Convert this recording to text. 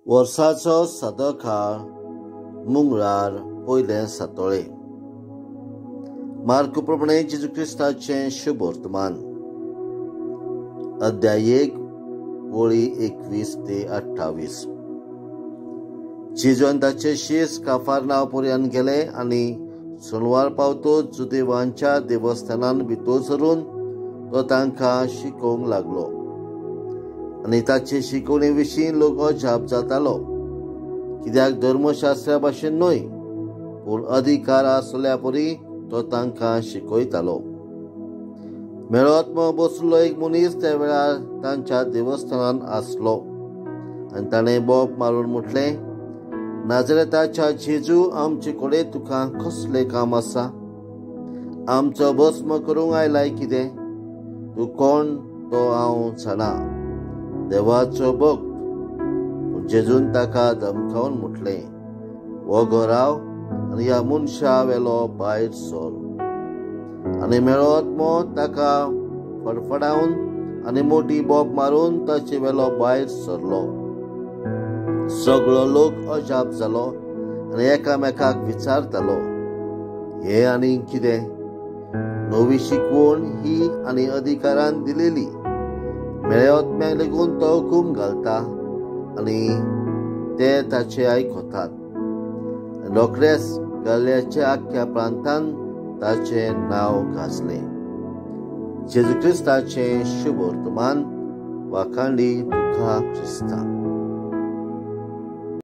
वर्साचो सदोकाळ मंगळार पयलें सातोळे. मार्कू प्रमाणे जेजू क्रिस्ताचें शुभ वर्तमान, अध्याय 1 वळी 21 ते 28. जेजू आनी ताचे शीस काफारनांव पर्यंत गेले आनी सोनवार पावतो जुदेवांच्या देवस्थानान भितर सरून तो तांकां शिकोवंक लागलो आनी ताचे शिकवणे विशीं लोक अजाप जातालो, कित्याक धर्मशास्त्रा भाशेन न्हय पूण अधिकार आसल्या परी तो तांकां शिकयतालो. मेळोत्म बसलो एक मनीस त्या वेळार तांच्या देवस्थानान आसलो आनी ताणें बोब मारून म्हटलें, नाजरेताच्या जेजू, आमचे कडेन तुका कसलें काम आसा? आमचो भस्म करूंक आयलाय कितें? तूं कोण तो हांव जाणा, देवाचो भक्त. पूण जेजून ताका धमकावन म्हटलें, वगो राव आनी ह्या मनशा वेलो भायर सर. आनी मेळोत्मो ताका फडफडावन आनी मोटी बोब मारून ताचे वेलो भायर सरलो. सगळो लोक अजाप जालो आनी एकामेकाक विचारतालो, हें आनी कितें? नवी शिकवण ही आनी अधिकारान दिलेली. मेळ्या लेगून तो हुकूम घालता आनी ते ताचे आयकतात. रोखडेच गल्ल्याच्या आख्ख्या प्रांतान ताचें नांव गाजलें. जेजू क्रिस्ताचें शुभ वर्तमान. वाखांडी तुका क्रिस्ता.